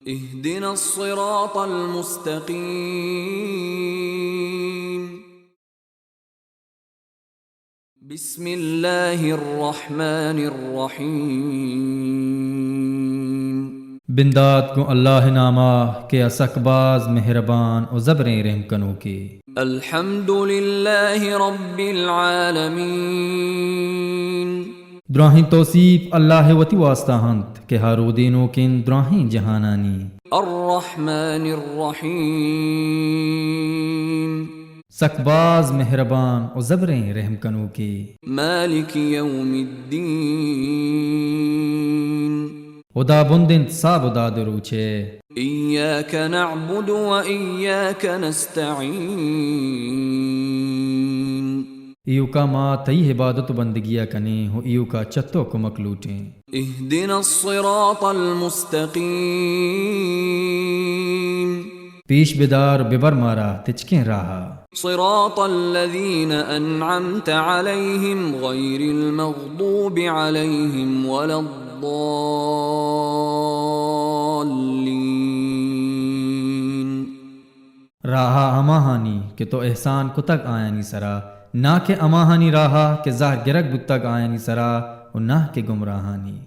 اهدنا الصراط المستقيم. بسم الله الرحمن الرحيم. بندات گوں اللہ ءِ نام ءَ کہ آ سک باز مہربان ءُ زبریں رحم کنوکے۔ الحمد لله رب العالمين. دراہیں توسیپ اللہ ءِ وتی واسطہ اَنت کہ آ رودینوک اِنت دراہیں جہانانی۔ الرحمن الرحيم. سک باز مہربان ءُ زبریں رحم کنوکے۔ مالك يوم الدين. ہدا بند اِنت ساب ءُ داد ءِ روچ ءَ۔ إياك نعبد وإياك نستعين. ایوکا ما تئی عبادت ءُ بندگی ءَ کنیں ءُ ایوکا چہ تو کمک لوٹیں۔ اهدنا الصراط المستقيم. پیش بدار، ببر مارا تچکیں راہ ءَ۔ صراط الذين أنعمت عليهم غير المغضوب عليهم ولا الضالين. راہ ءَ ہماہانی کہ تو احسان کتگ آیانی سرا، ناں کہ ہماہانی راہ ءَ کہ زہر گرگ بوتگ آیانی سرا، ءُ ناں کہ گمراہانی۔